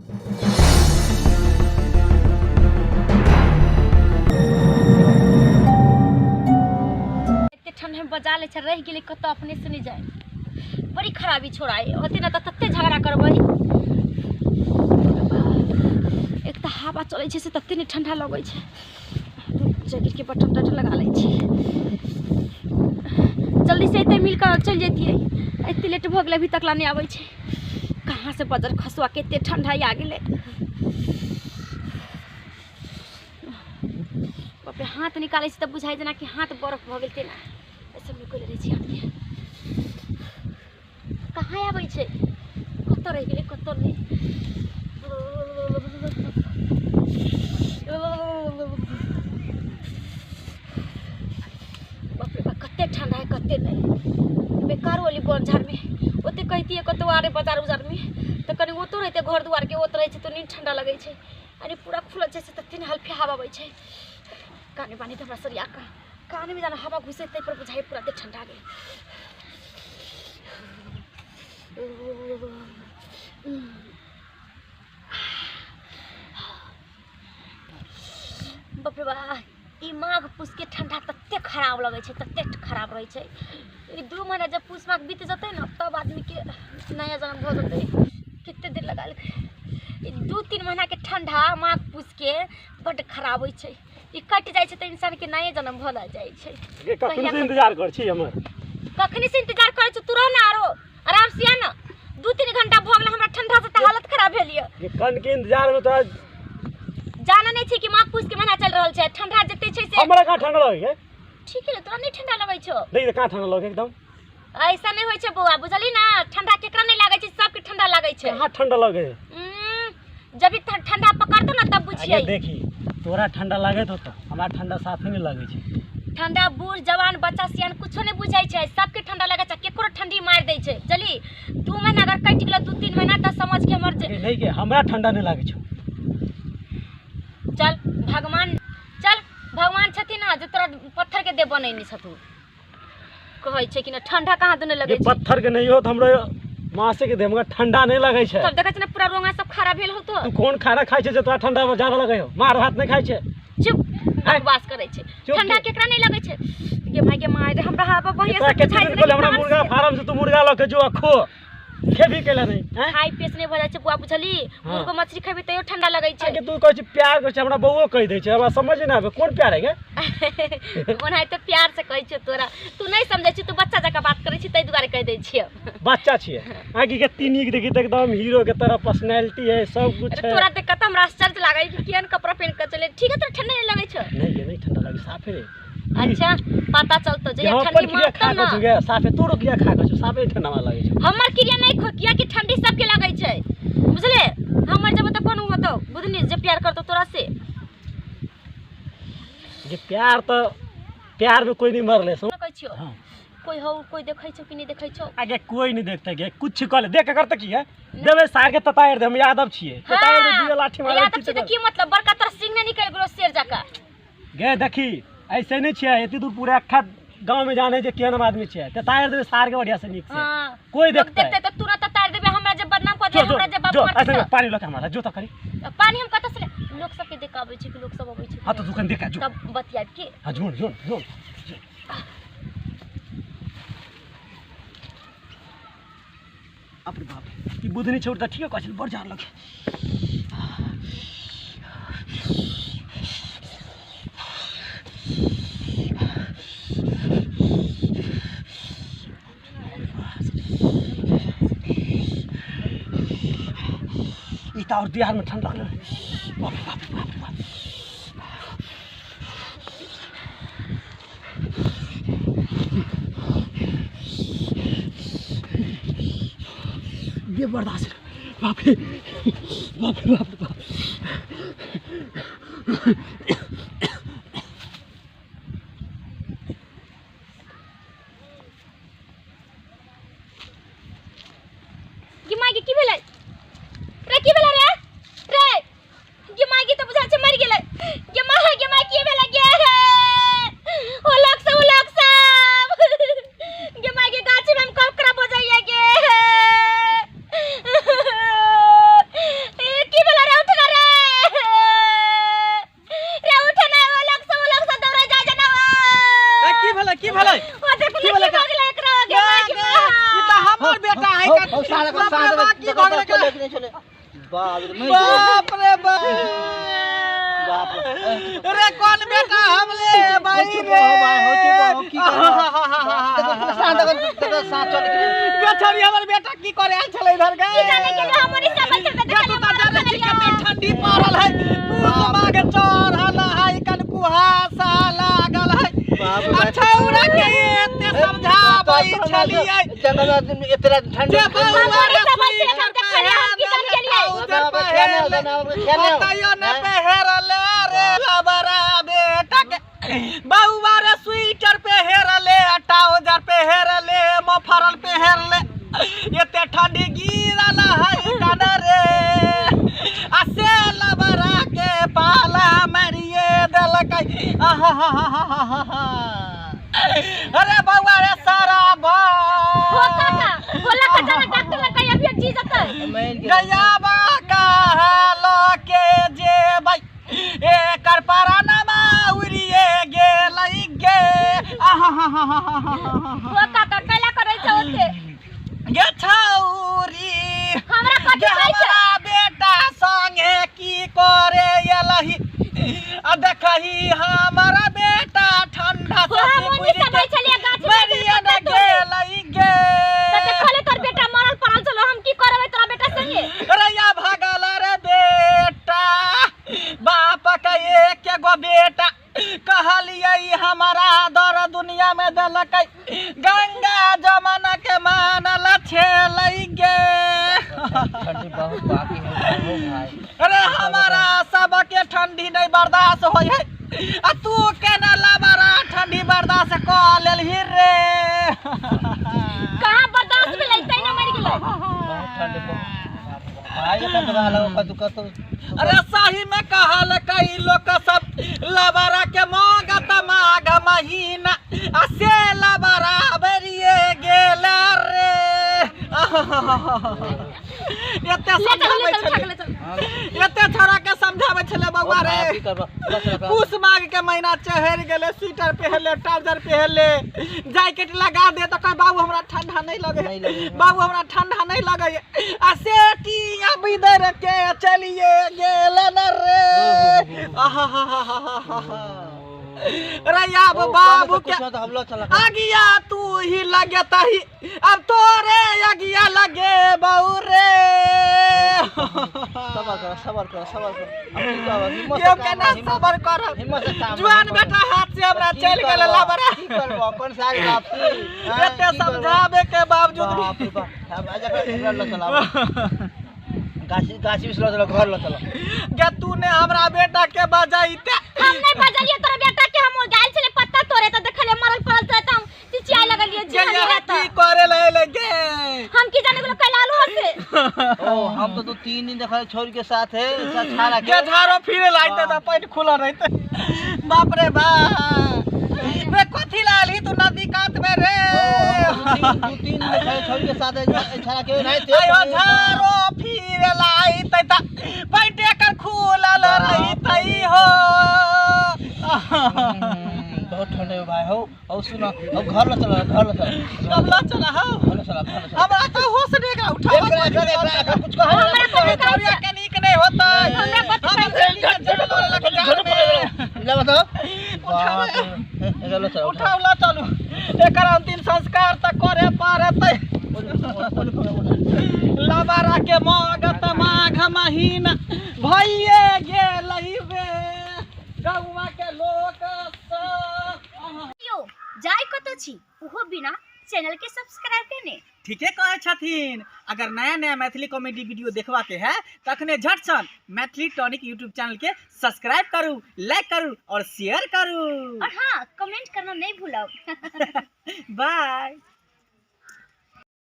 एते ठंड में बजा ले छै रहि गेलै कतऽ अपने से नहि जाय बड़ी खराबी छोड़ा ओते ने तऽ तते झगड़ा करबै। एक तऽ हवा चलै छै से तते नहि ठंडा लगै छै। जैकेटके बटन टटन लगा लै छी। जल्दी से एते मिल कऽ चलि जैतियै, एते लेट भऽ गेलै, अभी तक ला नहि आबै छै। कहाँ से बजर खसुआ के एते ठंडा आ गेलै। बाप रे, हाथ निकालै छी तऽ बुझाइ जेनाकि हाथ बरफ भऽ गेल तेना। एहि सब निकलि रहै छी हाथके। कहाँ आबै छै, कतऽ रहि गेलै, कतऽ नहि। बाप रे बाप, कते ठंडा है कते नहीं। बेकार वाली बन झाड़मे ओते कहितियै कतौ आरे बाजार उजारमे तऽ कनि ओतो रहितै, घर दुआरके ओत रहै छै तऽ नीक ठंडा लगै छै। अरे पूरा खुलल छै से तते ने हल्फे हवा अबै छै। काने बानी तऽ हमरा सरिया कऽ कानमे जाना हवा घुसै ताहि पर बुझाइ पूरा देह ठंडा गेल। बाप रे बा, ई माघ पूस के ठंडा तते खराब लगै छै, तते खराब रहै छै। ई 2 महीना जब पूस माघ बीत जेतै ने तब आदमीके नया जन्म भऽ जेतै। कते देर लगा लेलकै। ई 2-3 महीना के ठंडा माघ पूस के बड्ड खराब होइ छै। ई कटि जाइ छै तऽ इंसान के नये जन्म भऽ जाइ छै। गे, कखन से इंतजार कर छी हमर? कखनी से इंतजार करै छी? तू रह ना आरो आराम से आ ना। 2-3 घंटा भऽ गेल हमरा ठंडा से तऽ हालत खराब भेल यऽ। गे, कन के इंतजार में तोरा जाना नहीं छै कि माघ पूस के महीना चल रहल छै, ठंडा जते छै से। हमरा कहाँ ठंडा लगै छै? ठीक है, तोरा नहीं ठंडा लगै छौ? नहीं, कहाँ ठंडा लगै एकदम। ऐसा नहीं होइ छै बौआ, बुझली ना? ठंडा केकरा नहीं लागै छै, सबके ठंडा लागै छै। कहाँ ठंडा लगै? जब ठंडा पकड़तो ना तब बुझियै। आगे देखी, तोरा ठंडा लागैत होतो, हमरा ठंडा साफे नहीं लागै छै। ठंडा बूढ़ जवान बच्चा सियान कुछो नहीं बुझै छै, सबके ठंडा लागै छै, केकरो ठंडी मारि दै छै। चली 2 महीना अगर कटि गेलो 2-3 महीना तऽ समझ के हमर जे- नहीं के हमरा ठंडा नहीं लागै छौ। चल भगवान, चल भगवान छथिन ना जे तोरा पत्थर के देह बनेने छथुन। कहै छै कि ना ठंडा कहाँ दुने लगै ये छै? पत्थर के नहीं हो तो हमरो मासे के देह में ठंडा नहीं लगै छै। तब देखै छै ना पूरा रोंगा सब खड़ा भेल होतो। तू कोन खाना खाइ छै जे तोरा ठंडा में ज्यादा लगै हो? मार भात नहीं खाइ छै। चुप, हैं? बकवास करै छै। चुप। ठंडा केकरा नहीं लगै छै? गे भाई गे माय रे, हमरा हवा बढ़िया तोरा से केते बुझाइ दिन छै कहलियै, हमरा कि मुर्गा फार्म से तू मुर्गा लऽ के जो आ खो, खेबी केला नहीं, हैं? खाइ पेश नहीं भऽ जाइ छै बुआ, बुझली? हाँ। मुर्गो मछली खेबी तैयो ठंडा लगै छै। आगे तू कहै छी प्यार करै छै, हमरा बौओ कहि दै छै, हमरा समझ नहि आबै कोन प्यार है गे। ओनाहिते प्यार से कहै छियौ तोरा, तू नहीं समझै छी, तू बच्चा जकाँ बात करै छी ताहि दुआरे कहि दै छियौ। बच्चा छियै आगे के तीन देखी तऽ एकदम हीरो के तरह पर्सनैलिटी है, सब कुछ अरे है। तोरा देख कऽ तऽ हमरा आश्चर्य लागै कि केहन कपड़ा पहिन कऽ चले। ठीक है, तोरा ठंडा नहीं लगै छौ? नहीं गे, नहीं ठंडा लगै साफे। अच्छा पता चलतो जहिया यहाँ ठंडी अपन क्रिया मारतौ खा ना। कऽ छौ गे, साफे तोरो क्रिया खा कऽ छौ, साफे ठंडा लगै छौ। हमर क्रिया नहीं खो, किया कि ठंडी सबके लगै छै, बुझले? हमर जब तक कोनो होतौ बुझनी जे प्यार करतौ तोरा से। जे प्यार तऽ प्यार में कोई नहीं मरले सो। कहै छियौ। हाँ। कोई हौ, कोई देखै छौ कि नहीं देखै छौ? आगे कोई नहीं देखते गे, कुछ कह ले देख के करते की है? देबै सार के तताएर दे, हम यादव छियै। तताएर दे, हाँ। दिए लाठी मारै यादव छी छियै तऽ तऽ की मतलब, बड़का तोरा सिंह नहि निकलि गेलौ शेर जकाँ। गे देखी, ऐसे नहीं छियै, एते दूर पूरा अखा गांव में जाने जे केहन आदमी छियै। तताएर देबै सार के बढ़िया से नीक से। हाँ। कोई लोग देखतै। देखतै तऽ तुरंत तताएर देबै, हमरा जे बदनाम कऽ जो, देबै, जो, हमरा जे बाप जो, मारतै ऐसे तऽ। पानी लऽ के हमरा जो तऽ करी। पानी हम कतऽ से ले? लोक सबके देख आबै छै कि लोक सब अबै छै। हाँ तऽ दुकान देख आ, जो। तब बतियाब की? हाँ, जो, जो, जो। बाप रे बाप, ई बुधनी छोड़ तऽ ठीके कहै छै, बड़ जाड़ लगे। ई तऽ आओर बिहार में ठंडा लगलै। बाप रे बाप रे बाप रे बाप। ये बर्दाश्त नहीं। बाप रे बाप रे बाप रे बाप। गे माय गे, की भेलै रे? की भेलै रे? रे गे माय गे, तऽ बुझाइ छै मरि गेलै। गे माय गे माय, की भेलै गे? ओ लोक सब, ओ लोक सब, गे माय गे, गाछी में हम कब खराब हो जाइए गे। ए, की बाप रे, मरि गेलै। बाप रे बाप। बाप रे। रे कोन बेटा हमले भाई हो चुप रे। हो भाई, हो चुप हो, की करबो? देखो, साँझ देखो, देखो, साँझ चल गेलै। गे छौरी, हमर बेटा की करे आयल छलै इधर गे? की जाने के लिए हमर हिस्सा बचल त गे तू देखलियै तऽ मरल जानै छी छलैया। कते ठंडी पड़ल है, पूस माघ चढ़ल है, कनकुहासा लागल है। बाप रे आ छौरा के एते समझाबै छलियै जंगल में एतना ठंडी जे बौआ हमर रे हिस्सा बचल छै, हम देखलियै, हम की जाने गेलियै? ट्राउजर पहिरले, ओतैयो ने पहिरले रे लबरा बेटा के। बौआ रे, स्वेटर पहिरले, ट्राउजर पहिरले, मफरल पहिरले, एते ठंडी गिरल है कन रे, आ से लबरा के पाला मारिए देलकै। आहा, अरे बौआ रे, सारा बा हो काका, होला का जाना डॉक्टर लग गई, अभी जी जतै। गैया कहल के जेबै, एकर परानमा उड़िए गेलै गे। आहा हो काका, कैला करै छै ओते? गे छौरी, हमरा कथी गे कहै छै? हमरा बेटा संगे की करे एलही? आ देखही, हमरा बेटा ठंडा हो से हम ओनी सिकुड़ि सब के छलियै गाछ में। मरिए ने गेलै गे। त देखले तोर बेटा मरल पड़ल छलो, हम की करबै तोरा बेटा संगे? रैया भगल रे बेटा, बाप के एक एगो बेटा कहलियै, हमारा दर दुनिया में देलकै, गंगा जमुना के मानल छेलै गे। ठंडी बहुत बाकी है हो भाई। अरे हमारा सबके ठंडी नहीं बर्दाश्त होय है, आ तू केना लबरा ठंडी बर्दाश्त कऽ लेलही रे? कहाँ बर्दाश्त भेलै, तै ने मरि गेलै। बहुत ठंडी, बहुत भाई, एखन तऽ रहल कतौ कतौ। अरे सही में कहल कई लोग सब, लबरा के मांगत माघ महीना, आ से लबरा बेरिए गेल रे। एते ले चल, ले समझाबै चल, उठा के छलै ले चल। एते छोरा के समझाबै छलै बौआ रे, की करबो, बस रखा। पूस माघ के महीना चढ़ गेलै, स्वेटर पहनले, ट्राउजर पहनले, जैकेट लगा दे तऽ कहे, बाबू हमरा ठंडा नहीं लगे। नहीं लगे। बाबू हमरा ठंडा नहीं लगे, आ से टिया बिदर के चलिए गेल न रे। आहा, रे अब ओ, बाबू कुछ के तो हम लोग चला अगिया तू ही लगे तही, अब तोरे अगिया लगे बहू रे। सबर कर, सबर कर, सबर कर। अब की करब? हिम्मत से केओ काम केना ला, हिम्मत। सबर करब? हिम्मत से काम ला, जुआन हिम्मत। बेटा हाथ से हमरा की चलि गेल करबो? लबरा। की करबो? अपन साग बाप की हैं, एते की करबो? समझाबे के बावजूद भी बाप रे बाप। अब आजा, घर ल चला, गाछी गाछी में ल चलो, घर ल चलो। गे तू ने हमरा बेटा के बजाइते। हम नहीं बजलियै तोरा बेटा के। हम गेल छलै पत्ता तोड़े तऽ देखलियै मरल पड़ल छलै, तऽ हम चिचियाए लगलियै। गे जी यहाँ तऽ की करे ले एले गे? हम की जाने गेलो कैलालू हसे। ओ, हम तो 2-3 दिन देखल छोड़ के साथ है छाड़ा के। गे झाड़ो फिरे लाइते तऽ पानि खुलल रहते। बाप रे बाप रे, कथी लाल ही तू नदी कात में रे? ओ, हम तो 2-3 दिन देखल छोड़ के साथ है छाड़ा के नहीं थे। आयो झाड़ो फिरे लाइते तऽ पानि एकर खुलल रहिते हो। बहुत ठंड है भाई। हो और सुनो, अब घर ल चलो, घर ल चलो। अब ल चला हो। घर ल चला, घर ल चला। हमरा तऽ होश नहीं गया, उठा। एकरा एकरा एकरा एकरा कुछ कह। हमरा कथी कहै छै? के नीक नहीं होता। हमरा कथी कहै छै? ले बताओ, एकरा ल चलो। उठाउ, ल चलू, एकर अंतिम संस्कार तऽ करे पड़तै। लबरा के मागत माघ महीना भइए गेलै बे गौवा के लोक सब। यौ, जाय कतौ छी ओहो बिना चैनल के सब्सक्राइब केने? ठीके कहै छथिन। अगर नया नया मैथिली कॉमेडी वीडियो देखबा के है तखने झटसन मैथिली टॉनिक यूट्यूब चैनल के सब्सक्राइब करू, लाइक करू और शेयर करू। और हाँ, कमेंट करना नहीं भूलब। बाय।